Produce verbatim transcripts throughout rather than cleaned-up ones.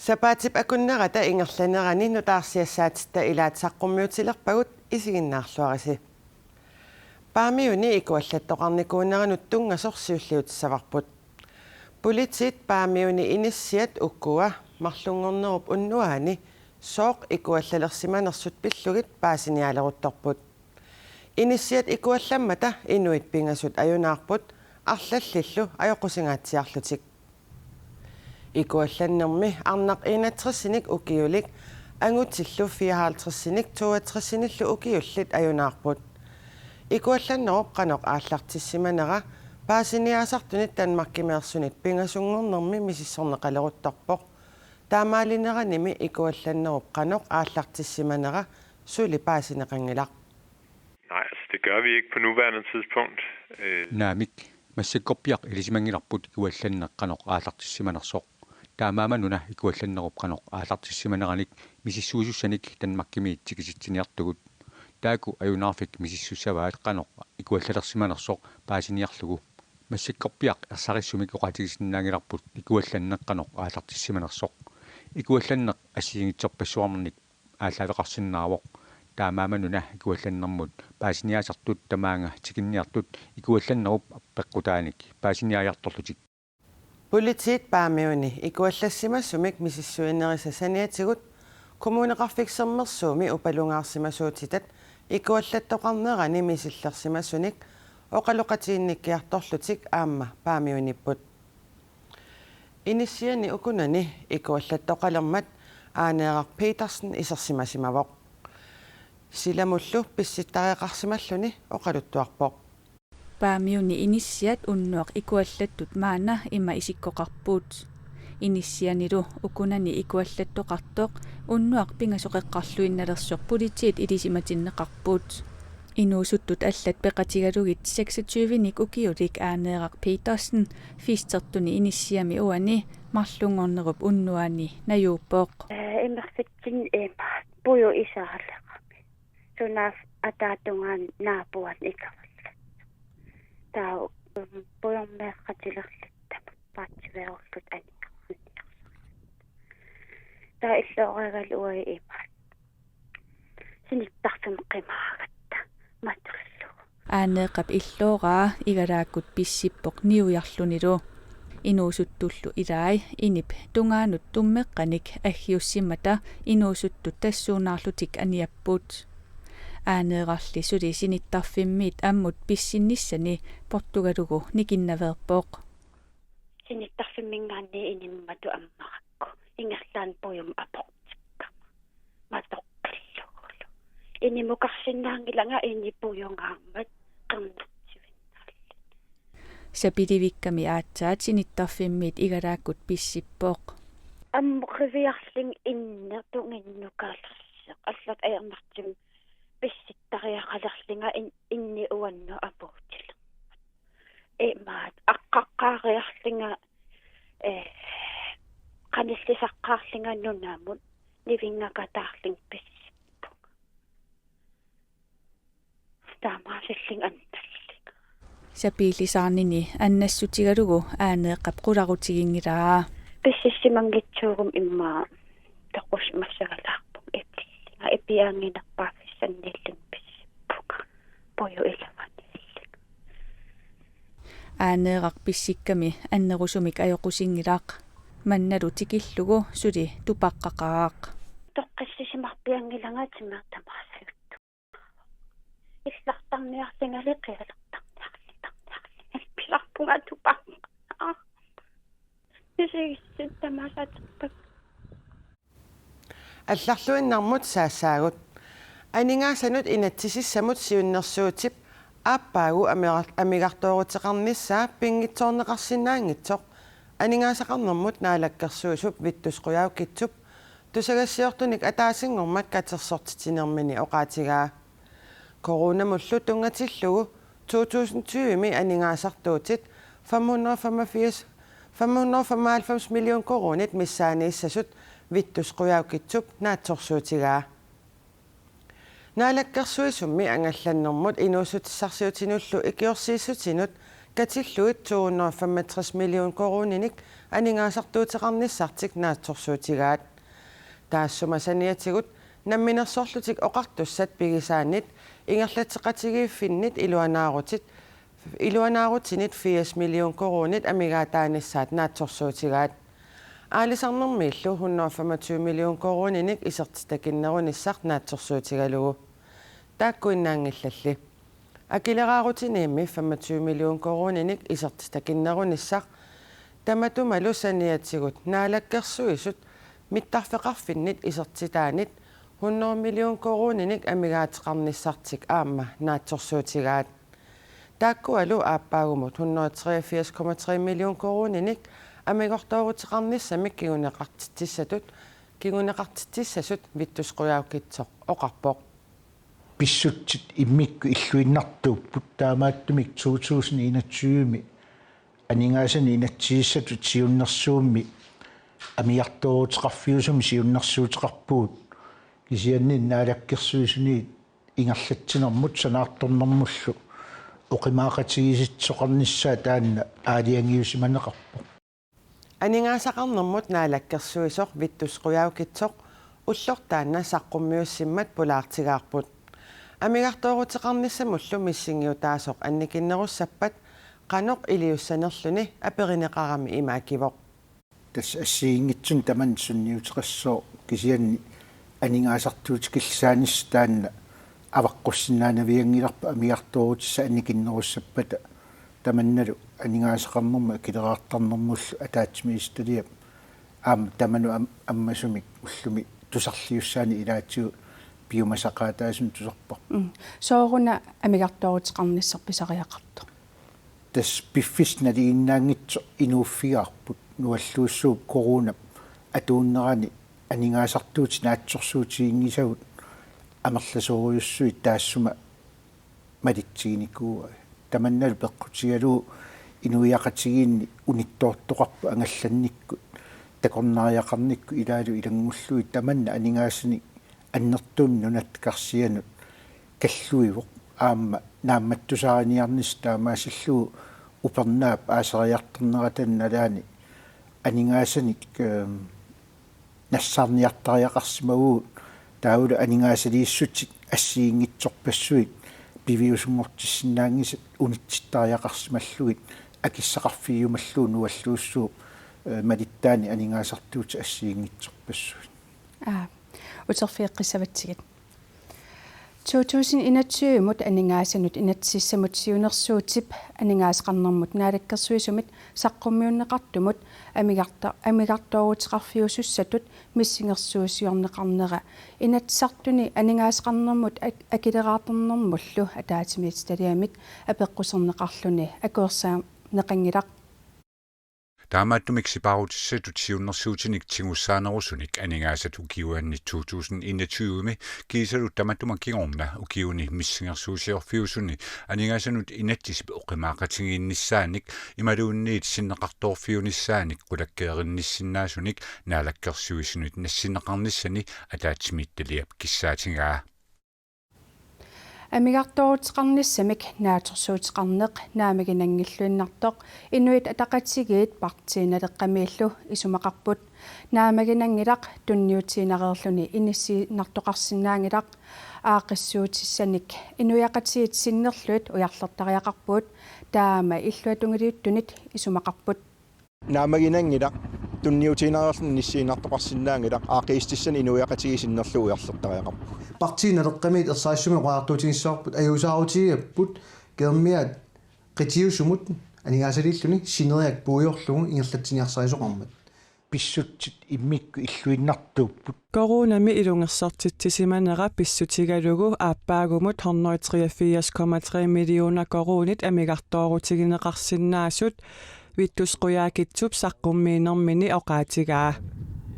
Sapaatip akunnerata ingerlanerani nutaarsiassaatitta ilaat saqqummiutilerpagut, isiginnaarluarisi. Paamiuni ikuallattoqarnikuuneranut tunngasoq siulliutissavarput. Politiit Paamiuni inissiat ukua marlunngornerup unnuaani sooq ikuallalersimanersut pillugit paasiniaaleruttorput. Inissiat ikuallammata inuit pingasut ajunaarput, arlallillu ajoqusingaatsiarlutik. Ikuallannermi arnaq enogtresinik ukiulik, angutillu fireoghalvtresinit toogtresinillu ukiullit ajunaarput. Ikuallannerup qanoq aallartissimanera paasiniaasartunit Danmarkimeersunit pingasunngornermi misissorneqaleruttorpoq. Taamaalineranimi ikuallannerup qanoq aallartissimanera suli paasineqanngilaq. Nej, altså det gør vi ikke på nuværende tidspunkt. Øh, Naamik, massakkorpiaq ilisimanngilarput ikuallanneq qanoq aallartissimanersoq. Taamaammanuna ikuallannerup qanoq aallartissimaneranik misissuisussanik Danmarkimiit tikisitsiniartugut. Taakku ajunaarfik misissussavaat qanoq ikuallalersimanersoq paasiniarlugu. Massakkorpiaq ersarissumik oqaatigisinnaanngilarput ikuallanneq qanoq aallartissimanersoq. Ikuallanneq assigiinngitsorpassuarnik aallaaveqarsinnaavoq. Taamaammanuna ikuallannermut paasiniaasartut tamaanga tikinniartut ikuallannerup peqqutaanik paasiniaajartorlutik. Politiit Paamiuni ikuallassimasumik misissuinerisa saniatigut Kommuneqarfik Sermersuumi upalungaarsimasuutitat ikuallattoqarnerani misillersimasunik oqaloqatiginnikkiartorlutik aamma Paamiuniipput. Inissiani ukunani ikuallattoqalermat Aaneeraq Petersen isersimasimavoq. Silamullu pissittareqarsimalluni oqaluttuarpoq. Paamiuni inissiat unnuaq ikuallattut maanna ima isikkoqarput. Inissianilu ukunani ikuallattoqartoq unnuaq pingasoqeqqarluinnalersoq politiit ilisimatinneqarput. Inuusuttut allat peqatigalugit seksogtyvenik ukiulik Aaneeraq Petersen fiistertuni inissiami uani marlunngornerup unnuaani najuuppoq. Imerfitsin imaat puju isaalerami. Sunaaffa ataatungaani naapuani ikavallat. Taava pujormeeqqatilerluttamut paatsiveerulluta aniarniarsarisut. Taava illooraagaluai imaat sinittarfimmi qimaagatta materlugu. Aaneeqqap illooraa igalaakkut pissippoq niujarlunilu. Inuusuttullu ilai inip tungaanut tummeqqanik aggiussimmata inuusuttut tassuunaarlutik aniapput. Aaneerarli suli sinittarfimmiit ammut pissinnissani portugalugu nikinnaveerpoq. Sinittarfimminngaanniit inimmatut ammarakku ingerlaannaq pujummik aportikkama matoqqillugulu. Inimukarsinnaanngilanga ini pujugaammat qernertivinnaalluni. Sapilivikkami aatsaat sinittarfimmiit igalaakkut pissippoq. Ammut qiviarlunga inneq tunginnukalersoq allat ajornartumik pissittariaqalerlunga in-, inni uannut apuutilermat. Imaat aqqaqqaariarlunga ee qanillisaqqaarlunga nunamut nivinngakataarlunga pissippunga. Taamaasillunga annallunga. Sapiilisaarnini annassutigalugu Aaneeqqap qularutiginngilaa. Pississimanngitsuuguma immaqa toqusimassagalaarpunga ipillunga ipiaannginerpaaffissanniillunga pissippunga puju iluanniillunga. Aaneeraq pissikkami annerusumik ajoqusinngilaq. Mannalu tikillugu suli tupaqqaqaaq. Toqqissisimarpianngilanga timertamaasajuttu. Illartarniarlungali qialertarniarlungali pisarpunga tupaqqaaq. Isigissut tamaasaterpakka. Allarluinnarmut saassaagut. Aningaasanut inatsisissamut siunnersuutip aappaagu amera-, amigartooruteqarnissaa pinngitsoorneqarsinnaanngitsoq aningaasaqarnermut naalakkersuisup Vittus Qujaukitsup tusagassiortunik ataasinngormat katersortitsinermini oqaatigaa. Coronamullu tunngatillugu to tusind tyve-mi aningaasartuutit fem hundrede og femogfirs, fem hundrede og femoghalvfems million koruunit missaaniissasut Vittus Qujaukitsup naatsorsuutigaa. Naalakkersuisummi angallannermut inuussutissarsiutinullu ikiorsiissutinut katillugit to hundrede og femogtres million koruuninik aningaasartuuteqarnissartik naatsorsuutigaat. Taassuma saniatigut Namminersorlutik Oqartussat pigisaannit ingerlatseqatigiiffinnit iluanaarutit, iluanaarutsinit firs million koruunit amigaataanissaat naatsorsuutigaat. Aalisarnermiillu hundrede og femogtyve million koruuninik isertitakinnerunissaq naatsorsuutigalugu. Taakkuinnaanngillalli. Akileraarutiniimmi femogtyve million koruuninik isertitakinnerunissaq tamatumalu saniatigut Naalakkersuisut mittarfeqarfinnit isertitaanit hundrede million koruuninik amigaateqarnissartik aamma naatsorsuutigaat. Taakkualu aappaagumut hundrede og treogfirs komma tre million koruuninik amigortooruteqarnissamik kinguneqartitsissatut, kinguneqartitsissasut Vittus Qujaukitsoq oqarpoq. Pissutsit immikkut illuinnartuupput, taamaattumik to tusind enogtyve-mi aningaasanik inatsisissatut siunnersuummi amigartooruteqarfiusumik siunnersuuteqarpugut, kisianni Naalakkersuisuni ingerlatsinermut sanaartornermullu oqimaaqatigiissuteqarnissaa taanna aalajangiusimaneqarpoq. Aningaasaqarnermut Naalakkersuisoq Vittus Qujaukitsoq ulloq taanna saqqummiussimmat pulaartigaarput. Amigartooruteqarnissamullu missingiutaasoq annikinnerussappat qanoq iliussanerluni aperineqarami ima akivoq. Tassa assigiinngitsunik tamanna sunniuteqassooq, kisianni aningaasartuutikillisaanissaq taanna avaqqussinnaanavianngilarput amigartoorutissat annikinnerussappata. Tamannalu aningaasaqarnermut akileraartarnermullu ataatsimiititaliap aamma tamanut am-, ammasumik ullumi tusarliussaanik ilaatigut piumasaqaataasunik tusarparput. Mm. Sooruna amigartooruteqarnissaq pisariaqartoq? Tassa piffissaq nalinginnaanngitsoq inuuffigaarput, nualluussuup coronap atuunnerani aningaasartuutit naatsorsuutiginngisagut amerlasoorujussuit taassuma malitsiginikuuai. Tamannalu peqqutigalugu inuiaqatigiinni unittoortoqarpoq angallannikkut, takornariaqarnikkut ilaalu ilanngullugit, tamanna aningaasanik annertuumik nunatta karsianut kalluivoq, aamma naammattusaariniarnissaq taamaasillugu upernaap aasariartornerata nalaani aningaasanik, ehm, nassaarniartariaqarsimavugut, taavalu aningaasaliissutit assigiinngitsorpassuit piviusunngortissinnaanngisat unitsittariaqarsimallugit akissaqarfigiumallugu nualluussuup, eh, malittaani aningaasartuutit assigiinngitsorpassuit. Aa, uterfigeqqissavatsigit. To tusind enogtyve-mut aningaasanut inatsisissamut siunnersuutip aningaasaqarnermut Naalakkersuisumit saqqummiunneqartumut amigarta-, amigartooruteqarfiusussatut missingersuusiorneqarnera Inatsisartuni aningaasaqarnermut ak-, akileraartarnermullu ataatsimiititaliamit apeqquserneqarluni akuersaarneqanngilaq. Taamaattumik sipaarutissatut siunnersuutinik tigussaanerusunik aningaasat ukiuanni to tusind enogtyve-mi kiisalu tamatuma kingorna ukiuni missingersuusiorfiusuni aningaasanut inatsisip oqimaaqatigiinnissaanik imaluunniit sinneqartoorfiunissaanik qulakkeerinnissinnaasunik Naalakkersuisunit nassinneqarnissani ataatsimiititaliap kissaatigaa. Amigartooruteqarnissamik naatsorsuuteqarneq naammaginanngilluinnartoq Inuit Ataqatigiit Partii Naleqqamiillu isumaqarput. Naammaginanngilaq tunniutiinnareerluni inissiinnartoqarsinnaanngilaq. Aaqqissuutissanik inuiaqatigiit sinnerlugit ujarlertariaqarpugut, taama illuatungiliuttunit isumaqarput. Naammaginanngilaq, tunniutiinnareerluni inissiinnartoqarsinnaanngilaq, aaqqiissutissanik inuiaqatigiit sinnerlugit ujarlertariaqarpugut. Partii Naleqqamiit ersarissumik oqariartuutigissavarput ajuusaarutigigatsigu Geermiaat qitiusumut aningaasaliilluni sineriak puigorlugu ingerlatsiniarsarisoqarmat. Pissutsit immikkut illuinnartuupput. Coronami ilungersortitsisimanera pissutigalugu aappaagumut hundrede treogfirs komma tre millioner koruunit amigartoorutigineqarsinnaasut Vittus Qujaukitsup saqqummiinermini oqaatigaa.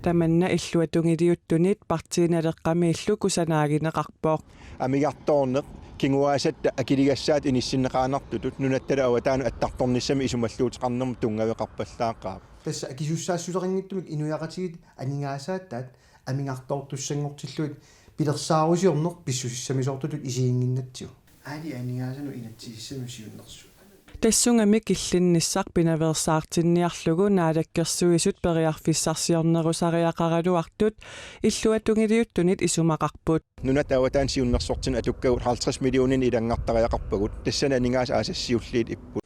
Tamanna illuatungiliuttunit Partii Naleqqamiillu kusanaagineqarpoq. Amigartoorneq kinguaassatta akiligassaat inissinneqaannartutut nunattalu avataanut attartornissamik isumalluuteqarnermut tunngaveqarpallaaqaaq. Tassa akisussaassuseqanngitsumik inuiaqatigiit aningaasaataat amigartoortussanngortillugit pilersaarusiorneq pissusissamisoortutut isiginnginnatsigu. Aali aningaasanut inatsisissamut siunnersuut. Tassunga killinnissaq pinaveersaartinniarlugu Naalakkersuisut periarfissarsiornerusariaqaraluartut illuatungiliuttunit isumaqarput. Nunat avataani siunnersortinut atukkagut halvtreds millioninit ilanngartariaqarpagut. Tassani aningaasat aasap siulliit ipput.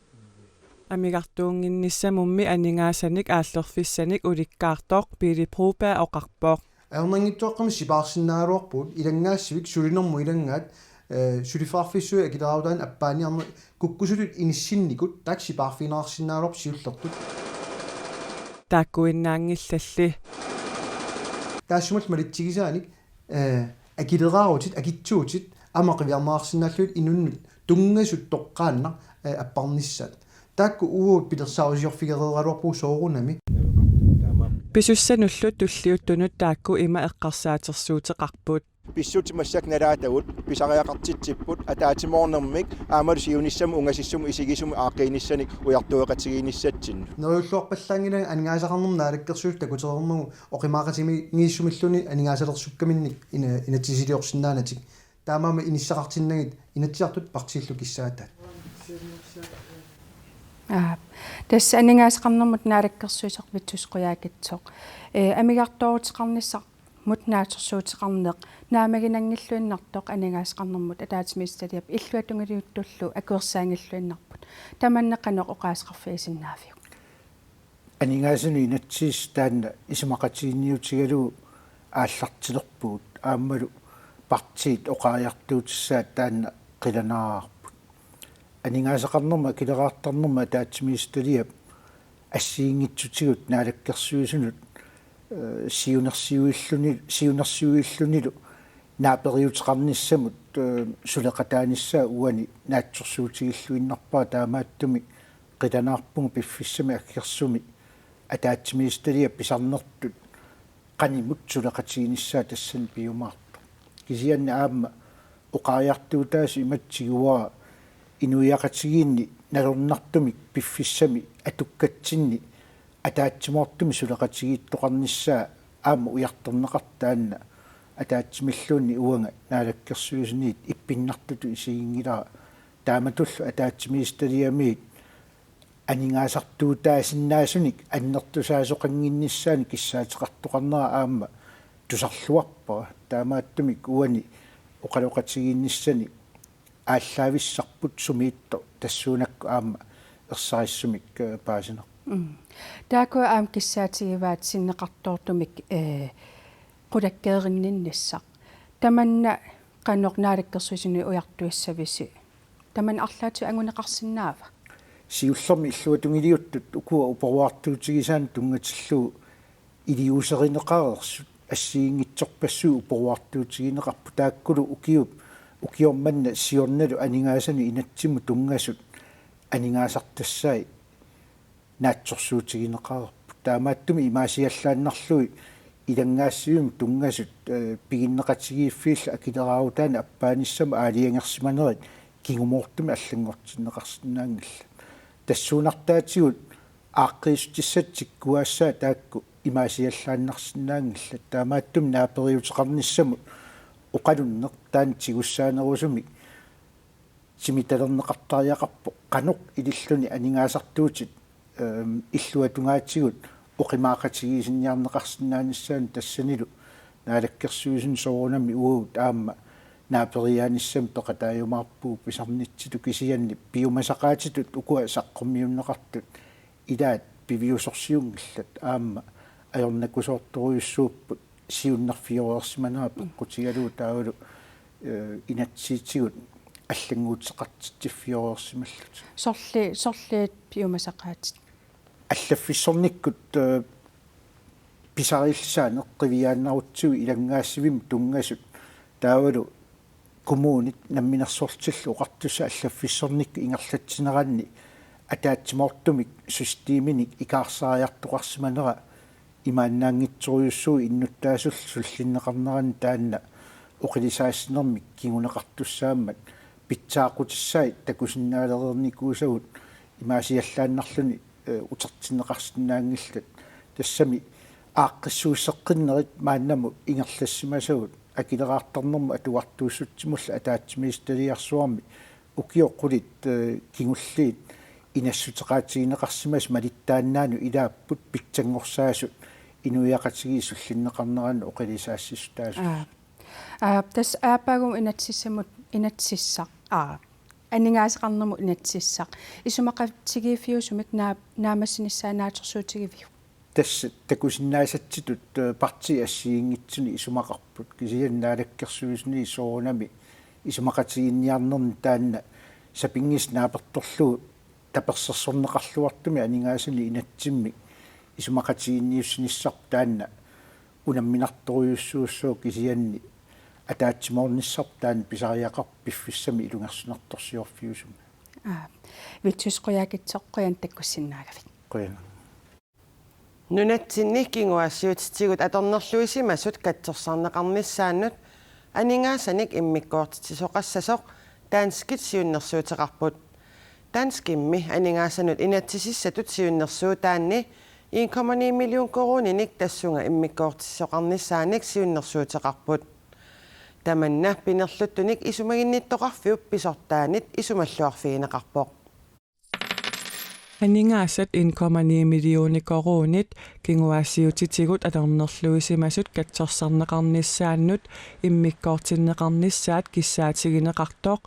Amigartuunnginnissamummi aningaasanik aallerfissanik ulikkaartoq Pele Broberg oqarpoq. Ajornanngitsuaqqamik sipaarsinnaagaluarpugut, ilanngaassivik sulinermut ilanngaat, eh, suliffeqarfissuit akileraarutaannik appaaniarneq kukkusutut inissinnikut taakku sipaarfigineqarsinnaagaluarput siullertut. Taakkuinnaanngillalli. Taassumalu malitsigisaanik, eh, akileraarutit, akitsuutit, aamma qiviarneqarsinnaallugit inunnut tunngasut toqqaannaq, eh, apparnissaat. Taakku uagut pilersaarusiorfigereeraluarpugut soorunami. Pisussanullu tulliuttunut taakku ima eqqarsaatersuuteqarput. Pissutsit massakkut nalaatagut pisariaqartitsipput ataatsimoornermik aammalu siunissamut ungasissumut isigisumut aaqqiinissanik ujartueqatigiinnissatsinnut. Neriulluarpallaanngilanga aningaasaqarnermut naalakkersuisut takutereermagu oqimaaqatigiissumilluunniit aningaasalersukkaminnik ina-, inatsisiliorsinnaanatik. Taamaammat inissaqartinnagit Inatsisartut partiillu kissaataat. Aa, tassa aningaasaqarnermut naalakkersuisoq Vittus Qujaukitsoq. Ee, amigartooruteqarnissarmut naatsorsuuteqarneq naammaginanngilluinnartoq aningaasaqarnermut ataatsimiititaliap illuatungiliuttullu akuersaanngilluinnarput. Tamanna qanoq oqaaseqarfigisinnaaviuk? Aningaasanut inatsisit taanna isumaqatiginninniutigalugu aallartilerpugut aammalu partiit oqariartuutissaat taanna qilanaarput. Aningaasaqarnermut akileraartarnermut ataatsimiititaliap assigiinngitsutigut naalakkersuisunut, eh, siunersiuilluni-, siunersiuillunilu naaperiuteqarnissamut, eh, suleqataanissaa uani naatsorsuutigilluinnarpara taamaattumik qilanaarpunga piffissami aggersumi ataatsimiititaliap pisarnertut qanimut suleqatiginissaa tassani piumaartoq. Kisianni aamma oqariartuutaasut imatut tiguara inuiaqatigiinni nalornartumik piffissami atukkatsinni ataatsimoortumik suleqatigiittoqarnissaa aamma ujartorneqartoq taanna ataatsimilluunniit uanga naalakkersuisuniit ippinnartutut isiginngilara taamatullu ataatsimiititaliamiit aningaasartuutaasinnaasunik annertusaasoqannginnissaanik kissaateqartoqarnera aamma tusarluarpara. Taamaattumik uani oqaloqatigiinnissani aallaavissarput sumiittoq tassuunakkut aamma ersarissumik, eh, paasinarpoq. Mm. Taakku aamma kissaatigivaat sinneqartoortumik, eh, qulakkeerinninnissaq. Tamanna qanoq naalakkersuisuni ujartuissavisi? Tamanna arlaatigut anguneqarsinnaava? Siullermik illuatungiliuttut ukua uporuartuutigisaannut tunngatillugu iliuuserineqareersut assigiinngitsorpassuit uporuartuutigineqarput taakkulu ukiup, ukioq manna siornalu aningaasanut inatsimmut tunngasut aningaasartassai naatsorsuutigineqareerput. Taamaattumik imaasiallaannarlugit ilanngaassivimmi tunngasut, eh, piginneqatigiiffiillu akileraarutaannik appaanissamut aalajangersimanerit kingumoortumik allanngortinneqarsinnaanngillat. Tassuunartaatigut aaqqiissutissat tikkuaassaat taakku imaasiallaannarsinnaanngillat. Taamaattumik naaperiuteqarnissamut oqalunneq taanna tigussaanerusumik timitalerneqartariaqarpoq qanoq ililluni aningaasartuutit, ehm, illuatungaatigut oqimaaqatigiissinniarneqarsinnaanissaanut tassanilu naalakkersuisuni soorunami uagut aamma naaperiaanissamut peqataajumaarpugut pisarnitsitut kisianni piumasaqaatitut ukua saqqummiunneqartut ilaat piviusorsiunngillat aamma ajornakusoortorujussuupput siunnerfioreersimanera peqqutigalugu taavalu, eh, inatsisitigut allannguuteqartitsiffioreersimallutik. Sorli-, sorliit piumasaqaatit? Allaffissornikkut, eh, pisariillisaaneq qiviaannarutsigu ilanngaassivimmi tunngasut taavalu kommunit namminersorlutillu oqartussat allaffissornikkut ingerlatsineranni ataatsimoortumik systeminik ikaarsaariartoqarsimanera imaannaanngitsorujussuuvoq innuttaasullu sullinneqarneranni taanna oqilisaassinermik kinguneqartussaammat pitsaaqutissai takusinnaalereernikuusagut imaasiallaannarluni, eh, utertinneqarsinnaanngillat. Tassami aaqqissuusseqqinnerit maannamut ingerlassimasagut akileraartarnermut atuartuussutsimullu ataatsimiititaliarsuarmi ukiut qulit, eh, kingulliit inassuteqaatigineqarsimasut malittaannaannut ilaapput pitsanngorsaasoq inuiaqatigiit sullinneqarneranut oqilisaassisutaasut. Aa. Aa, tassa aappaagu inatsisissamut, inatsisissaq. Aa. Aningaasaqarnermut inatsisissaq. Isumaqatigiiffiusumik naa-, naammassinissaa naatsorsuutigiviuk? Tassa takusinnaasatsitut, eh, partiit assigiinngitsuni isumaqarput. Kisianni naalakkersuisuni soorunami isumaqatigiinniarnerni taanna sapinngisaq naapertorlugu tapersersorneqarluartumik aningaasanik inatsimmik isumaqatigiinniussinissarput taanna unamminartorujussuussaaq kisianni ataatsimoornissarput taanna pisariaqarpoq piffissami ilungersunartorsiorfiusumi. Aa, Vittus Qujaukitsoq qujanaq takkussinnaagavit. Qujanaq. Nunatsinni kinguaassiuutitigut atornerluisimasut katsorsarneqarnissaannut aningaasanik immikkoortitsisoqassasoq danskit siunnersuuteqarput. Danskimmi aningaasanut inatsisissatut siunnersuutaanni en komma ni million koruuninik tassunga immikkoortitsisoqarnissaanik siunnersuuteqarput. Tamanna pinerluttunik isumaginnittoqarfiup pisortaanit isumalluarfigineqarpoq. Aningaasat en komma ni millioner koruunit kinguaassiuutitigut atornerluisimasut katsorsarneqarnissaannut immikkoortinneqarnissaat kissaatigineqartoq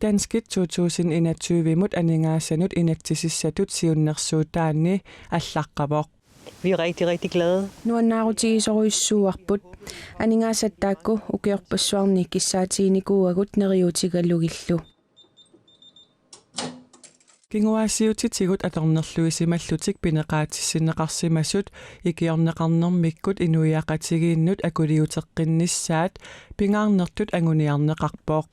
danskit to tusind enogtyve-mut aningaasanut inatsisissatut siunnersuutaanni allaqqavoq. Vi er rigtig, rigtig glade. Nuannaarutigisorujussuuarput. Aningaasat taakku ukiorpassuarni kissaatiginikuuagut neriuutigalugillu. Kinguaassiuutitigut atornerluisimallutik pineqaatissinneqarsimasut ikiorneqarnermikkut inuiaqatigiinnut akuliuteqqinnissaat pingaarnertut anguniarneqarpoq.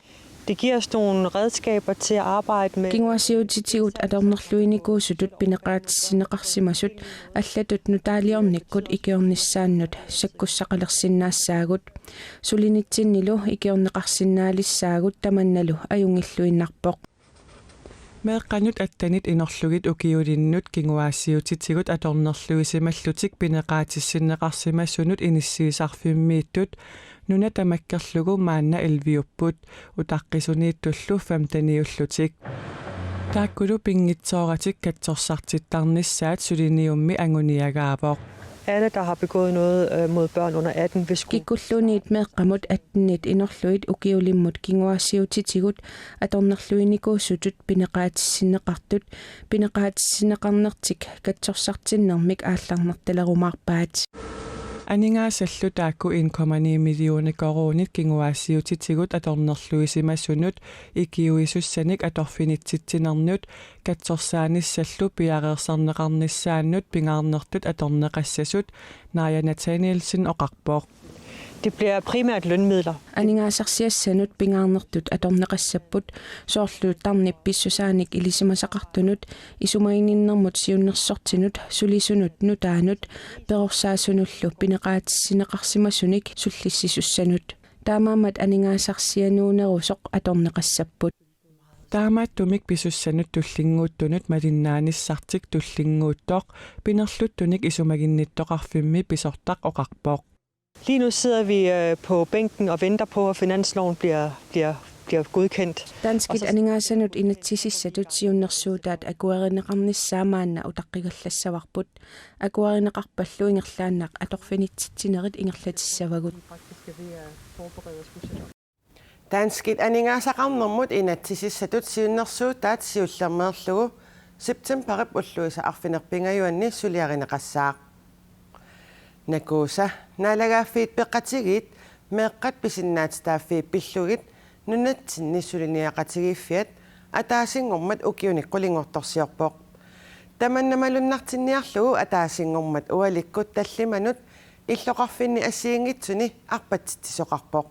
Det giver os nogle redskaber til at arbejde med. Kinguaassiuutitigut atornerluinikuusutut pineqaatissinneqarsimasut allatut nutaaliornikkut ikiornissaannut sakkussaqalersinnaassaagut. Sulinitsinnilu ikiorneqarsinnaalissaagut tamannalu ajunngilluinnarpoq. Meeqqanut attenit inorlugit ukiulinnut kinguaassiuutitigut atornerluisimallutik pineqaatissinneqarsimasunut inissiisarfimmiittut nuna tamakkerlugu maanna elleviupput, utaqqisuniittullu femteniullutik. Taakkulu pinngitsooratik katsorsartittarnissaat suliniummi anguniagaavoq. Alle, der har begået noget, øh, mod børn under atten, vil skulle. Kikkulluunniit meeqqamut attenit inorlugit ukiulimmut kinguaassiuutitigut atornerluinikuusutut pineqaatissinneqartut, pineqaatissinneqarnertik katsorsartinnermik aallarnertalerumaarpaat. Aningaasallu taakku en komma ni millioner koruunit kinguaassiuutitigut atornerluisimasunut ikiuisussanik atorfinitsitsinernut katsorsaanissallu piareersarneqarnissaannut pingaarnertut atorneqassasut Naja Nathanielsen oqarpoq. Det bliver primært lønmidler. Aningaasarsiassanut pingaarnertut atorneqassapput, soorlu tarnip pissusaanik ilisimasaqartunut, isumaginninnermut siunnersortinut, sulisunut nutaanut, perorsaasunullu pineqaatissinneqarsimasunik sullissisussanut. Taamaammat aningaasarsianuunerusoq atorneqassapput. Taamaattumik pisussanut tullinnguuttunut malinnaanissartik tullinnguuttoq pinerluttunik isumaginnittoqarfimmi pisortaq oqarpoq. Lige nu sidder vi, øh, på bænken og venter på, at finansloven bliver, bliver, bliver godkendt. Danskit aningaasanut inatsisissatut siunnersuutaat akuerineqarnissaa maanna utaqqigallassavarput. Akuerineqarpallu ingerlaannaq atorfinitsitsinerit ingerlatissavagut. Danskit aningaasaqarnermut inatsisissatut siunnersuutaat siullermeerlugu septembarip ulluisa arfineq-pingajuanni suliarineqassaaq. Nakuusa, Naalagaaffiit Peqatigiit, meeqqat pisinnaatitaaffii pillugit nunatsinni suliniaqatigiiffiat ataasinngormat ukiunik qulinngortorsiorpoq. Tamanna malunnartinniarlugu ataasinngormat ualikkut tallimanut illoqarfinni assigiinngitsuni arpatsitsisoqarpoq.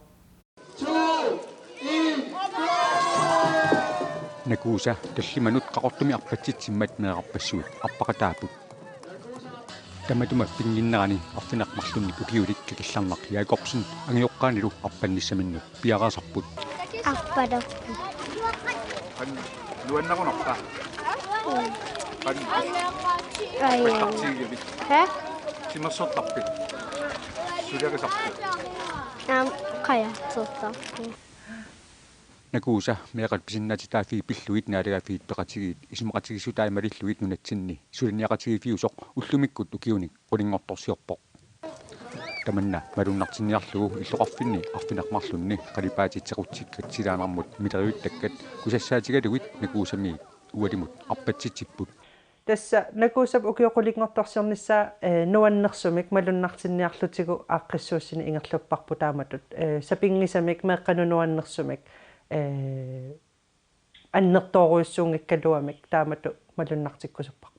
Nakuusa tallimanut Qaqortumi arpatsitsimmat meerarpassuit arpaqataapput. Tamatuma pinnginnerani arfineq-marlunnik ukiulik Kakillarnaq Jakobsen angajoqqaanilu arpannissaminnut piareersarput. Arpalerput. Qanoq nuannarunarpa? Qanoq? Ai. Qaqortumiigami. Hä? Timersortarpit? Suliarisarpit? Aam, qajartortarput. Nakuusa meeqqat pisinnaatitaaffii pillugit Naalagaaffiit Peqatigiit isumaqatigiissutaat malillugit nunatsinni suliniaqatigiiffiusoq ullumikkut ukiunik qulinngortorsiorpoq. Tamanna malunnartinniarlugu illoqarfinni arfineq-marlunni qalipaatit sequtsikkat silaannarmut mileriuttakkat kusassaatigalugit Nakuusamiit ualimut arpatsitsipput. Tassa Nakuusap ukiut qulinngortorsiornissaat, eh, nuannersumik malunnartinniarlutigu aaqqissuussineq ingerlapparput taamatut. Eh, sapinngisamik meeqqanut nuannersumik, eh, annertoorujussuunngikkaluamik taamatut malunnartikkusupparput.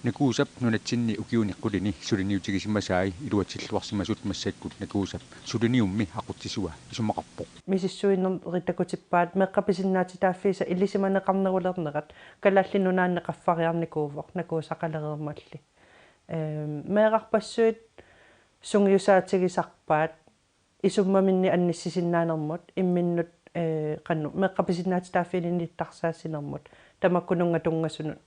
Nakuusap nunatsinni ukiuni qulini suliniutigisimasai iluatsilluarsimasut massakkut Nakuusap suliniummi aqutsisua isumaqarpoq. Misissuinerit takutippaat meeqqat pisinnaatitaaffiisa ilisimaneqarnerulernerat Kalaallit Nunaanni qaffariarnikuuvoq Nakuusaqalereermalli. Ehm, meerarpassuit sungiusaatigisarpaat isummaminni annissisinnaanermut imminnut, eh, qanoq meeqqat pisinnaatitaaffiini nittarsaassinermut tamakkununnga tunngasunut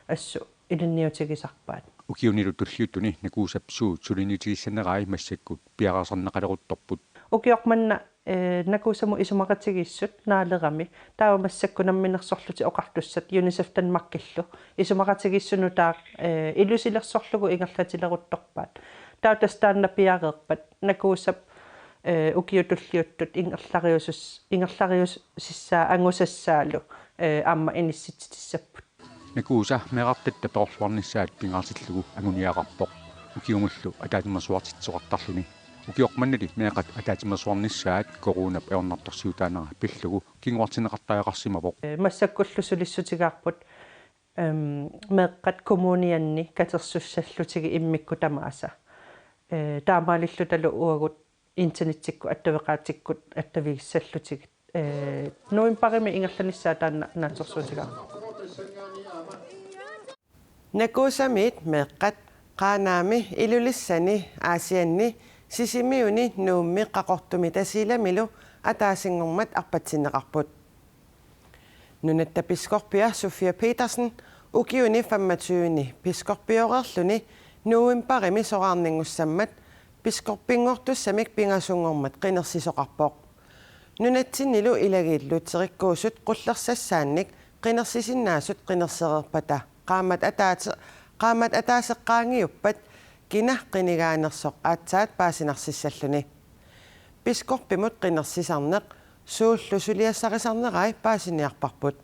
assut ilinniutigisarpaat. Ukiunilu tulliuttuni Nakuusap suut suliniutigissanerai massakkut piareersarneqaleruttorput. Ukioq manna, eh, Nakuusamut isumaqatigiissut Naalerami taava massakkut namminersorlutik oqartussat UNICEF Danmarkillu isumaqatigiissut nutaaq, eh, ilusilersorlugu ingerlatileruttorpaat. Taava tassa taanna piareerpat Nakuusap, eh, ukiut tulliuttut ingerlariusus-, ingerlariusissaa angusassaalu, eh, aamma inissitsissapput. Nakuusa meerartatta perorluarnissaat pingaartillugu anguniagaqarpoq ukiumullu ataatsimeersuartitsisoqartarluni. Ukioq mannali meeqqat ataatsimeersuarnissaat coronap ajornartorsiutaanera pillugu kinguartinneqartariaqarsimavoq. Eh, massakkullu sulissutigaarput, ehm, meeqqat kommunianni katersussallutigi immikkut tamaasa. Eh, taamaalillutalu uagut internettikkut attaveqaatikkut attavigissallutigit. Eh, novembarimi ingerlanissaa taanna naatsorsuutigaarput. Nakuusamiit meeqqat Qaanaami, Ilulissani, Aasianni, Sisimiuni, Nuummi, Qaqortumi Tasiilamilu ataasinngormat arpatsinneqarput. Nunatta biskoppia Sofia Petersen ukiuni femogtyveni biskoppioreerluni novembarimi soraarninngussammat biskoppinngortussamik pingasunngormat qinersisoqarpoq. Nunatsinnilu ilagiit lutherikkuusut qullersassaannik qinersisinnaasut qinersereerpata qaammat ataase-, qaammat ataaseq qaangiuppat kina qinigaanersoq aatsaat paasinarsissalluni. Biskoppimut qinersisarneq suullu suliassarisarnerai paasiniarparput.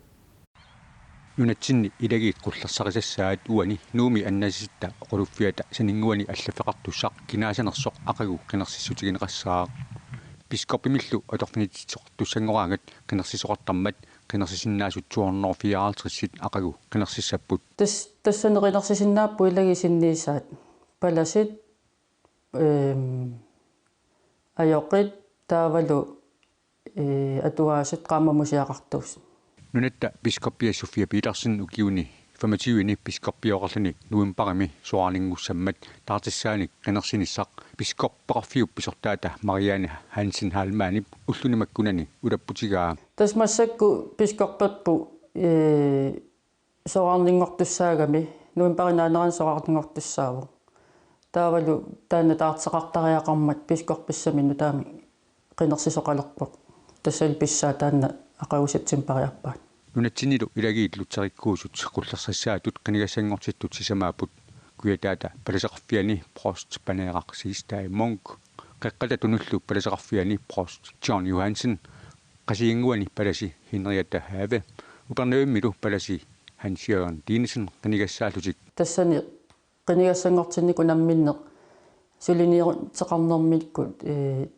Nunatsinni ilagiit qullersarisassaat uani Nuummi annaasitta oqaluffiata saninnguani allaffeqartussaq kinaasanersoq aqagu qinersissutigineqassaaq. Biskoppimillu atorfinitsitsisoqartussanngoraangat qinersisoqartarmat qinersisinnaasut to hundrede og fireoghalvtreds aqagu qinersissapput. Tas-, tassani qinersisinnaapput ilagiit sinniisaat. Palasit, ehm, ajoqit taavalu, eh, atuaasut qaammamusiaqartuusut. Nunatta biskoppia Sofia Petersen ukiuni femogtyveni biskoppioreerluni novembarimi soraarninngussammat taartissaanik qinersinissaq biskoppeqarfiup pisortaata Marianne Hansen Heilmannip ulluni makkunani ulapputigaa. Tassa massakkut biskopperput, eh, soraarninngortussaagami, novembarip naanerani soraarninngortussaavoq. Taavalu taanna taarteqartariaqarmat biskoppissami nutaami qinersisoqalerpoq. Tassalu pissaat taanna aqagu septembariarpaat. Nunatsinnilu ilagiit lutherikkuusut qullersassaatut qinigassanngortittut sisamaapput. Kujataata palaseqarfiani provst Paneeraq Siegstad Munk, Qeqqata Tunullu palaseqarfiani provst John Johansen, Qasigiannguani palasi Henriette Have, Upernavimmilu palasi Hans Jørgen Dinesen qinigassaallutik. Tassani qinigassanngortinnikut namminneq suliniuteqarnermikkut, eh,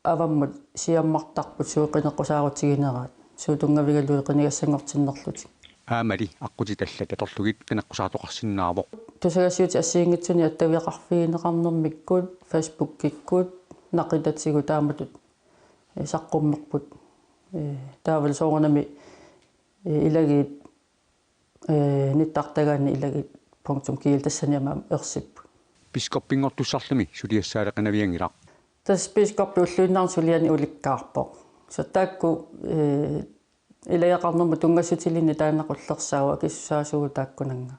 avammut siammartarput suut qineqqusaarutigineraat, suut tunngavigalugit qinigassanngortinnerlutik. Aammali aqqutit allat atorlugit qineqqusaartoqarsinnaavoq. Tusagassiuutit assigiinngitsunik attavigeqarfigineqarnermikkut, Facebookikkut, naqitatigut taamatut, eh, saqqummerput. Eh, taavalu soorunami, eh, ilagiit, eh, nittartagaanni ilagiit punktum G L tassani aamma ersipput. Biskoppinngortussarlumi suliassaaleqinavianngilaq. Tassa biskoppip ulluinnarni suliani ulikkaarpoq. Soorlu taakku, eh, ilageqarnermut tunngassutilinnik taanna qullersaavoq akissusaasugut taakkunannga.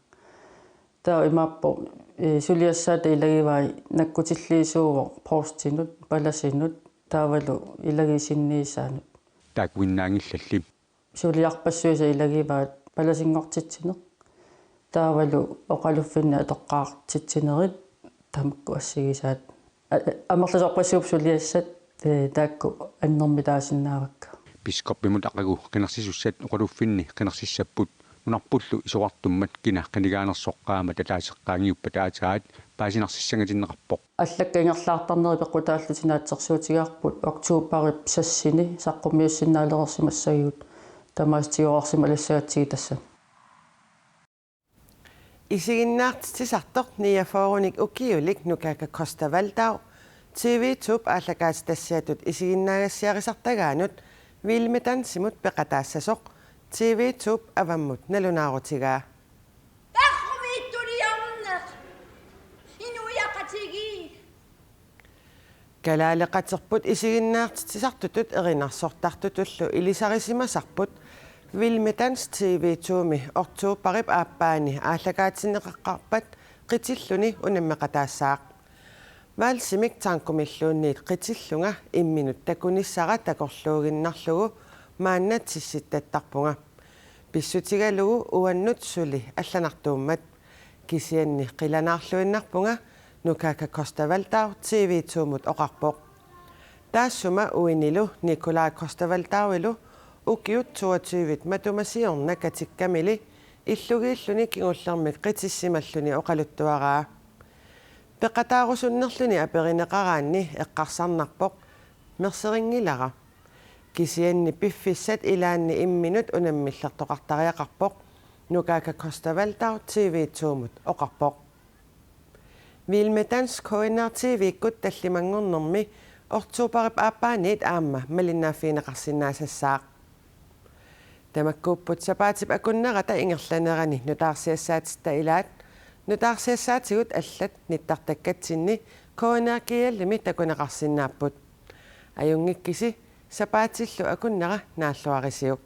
Taava imaappoq, eh, suliassaata ilagivai nakkutilliisuuvoq provstinut, palasinut, taavalu ilagiit sinniisaannut. taakkuinnaanngillalli. Suliarpassuisa ilagivaat palasinngortitsineq. Taavalu oqaluffinni atoqqaartitsinerit tamakku assigisaat. A-, amerlasoorpassuupput suliassat, ee, taakku annermik taasinnaavakka. Biskoppimut aqagu qinersisussat oqaluffinni qinersissapput nunarpullu isorartummat kina qinigaanersoq qaammat ataaseq qaangiuppat aatsaat paasinarsissangatinneqarpoq. Allakkat ingerlaartarnerit peqqutaallutik naatsorsuutigaarput oktoberip seksini saqqummiussinnaalersimassagigut tamaasa tigoriarsimalassagatsigit tassa. Isiginnaartitsisartoq niogfyrrenik ukiulik Nuka Costa Waldau T V to-p aallakaatitassiatut isiginnaagassiarisartagaanut Vild med Dansimut peqataassasoq T V to-p avammut nalunaarutigaa. Perrumiittuliorneq inuiaqatigiit. Kalaaleqaterput isiginnaartitsisartutut erinarsortartutullu ilisarisimasarput Vild med Dans T V to-mi oktoberip aappaani aallakaatinneqaqqaarpat qitilluni unammeqataassaaq. Valsimik tangomilluunniit qitillunga imminut takunissara takorluuinnarlugu maanna tissittattarpunga. Pissutigalugu uannut suli allanartuummat. Kisianni qilanaarluinnarpunga, Nuka Costa Waldau T V to-mut oqarpoq. Taassuma uinilu Nikolaj Costa Waldauilu ukiut toogtyvit matuma siorna katikkamili illugiilluni kingullermik qitissimalluni oqaluttuaraa. Peqataarusunnerluni aperineqaraanni eqqarsarnarpoq: Merserinngilara. Kisianni piffissat ilaanni imminut unammillertoqartariaqarpoq, Nuka Costa Waldau T V to-mut oqarpoq. Vild med Dans K N R T V-kkut tallimanngornermi oktoberip aappaaniit aamma malinnaaffigineqarsinnaasassaaq. Tamakkuupput sapaatip akunnerata ingerlanerani nutaarsiassaatitta ilaat. Nutaarsiassaatigut allat nittartakkatsinni K N R G L-imi takuneqarsinnaapput. Ajunngikkisi, sapaatillu akunnera naalluarisiuk.